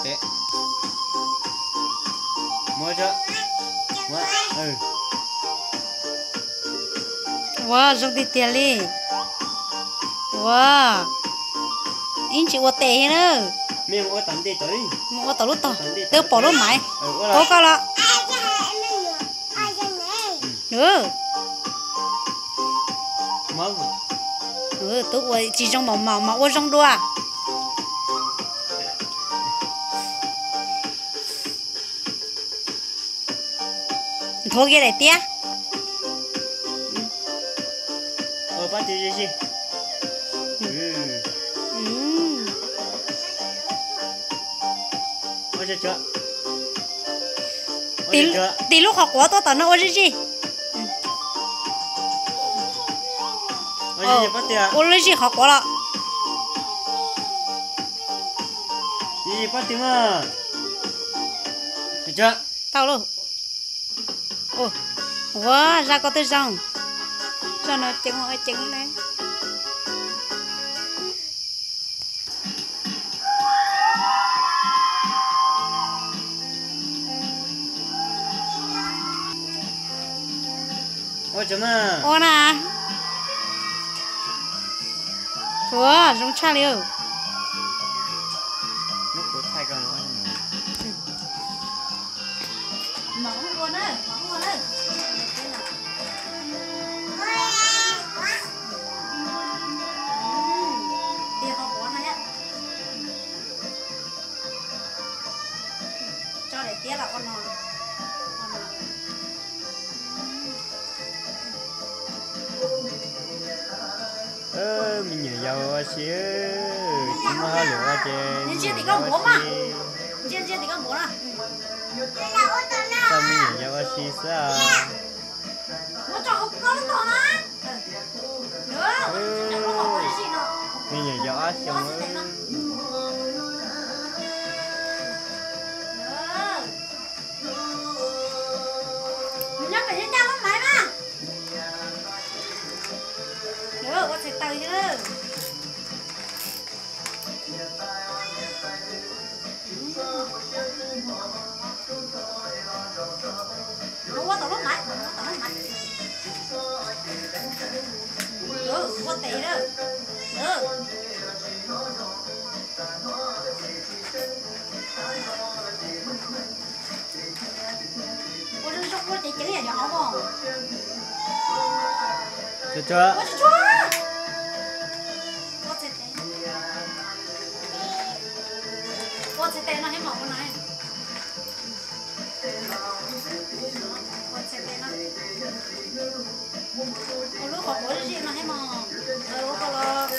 Ua zoo tiag tiag li. Ua, ib ntsis ua tes thiab na. Mus ua tom lub tog, twb pom lub maiv. Ua koj los. Twb ua tsis zoo mas mam ua zoo dua. Nthuav kiag daim tiab. Tis lub qhov quav tuaj tom no ua zij zij. Ua lub zij qhov quav los. Tau lauj. Ua, zaj koj twb zoo. Zaj no ceev ua ceev ne. Ua na. Ua zoo tshaj li. Tso daim tiab los ua no. Me nyuam yaus ua si, tsis muaj hauj lwm ua ces ntsia tim koj npuav mas, ntsia ntsia tim koj npuav na. Tau me nyuam yaus ua si xwb os. Muab tso hauv koj lub tog na. Me nyuam yaus ob xyoos. Nyob pem nyob ncaj lub maiv mas. Ua txhais taws thiab. Ua tom lub maiv, ua tom lub maiv. Ua tes na. Ua zoo zoo ua ceev ceev yam cov hauv os. Ua tsuag tsuag. Ua txhais tes. Ua txhais tes no thiab mas ua no. Ua txhais tes no. Ua lub qhov quav zij no thiab mas. Ua koj los.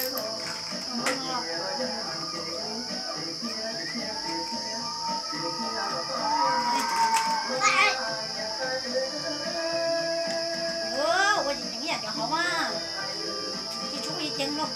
Ua ceev ceev yam cov hauv mas. Tsis tshua ceev lawm.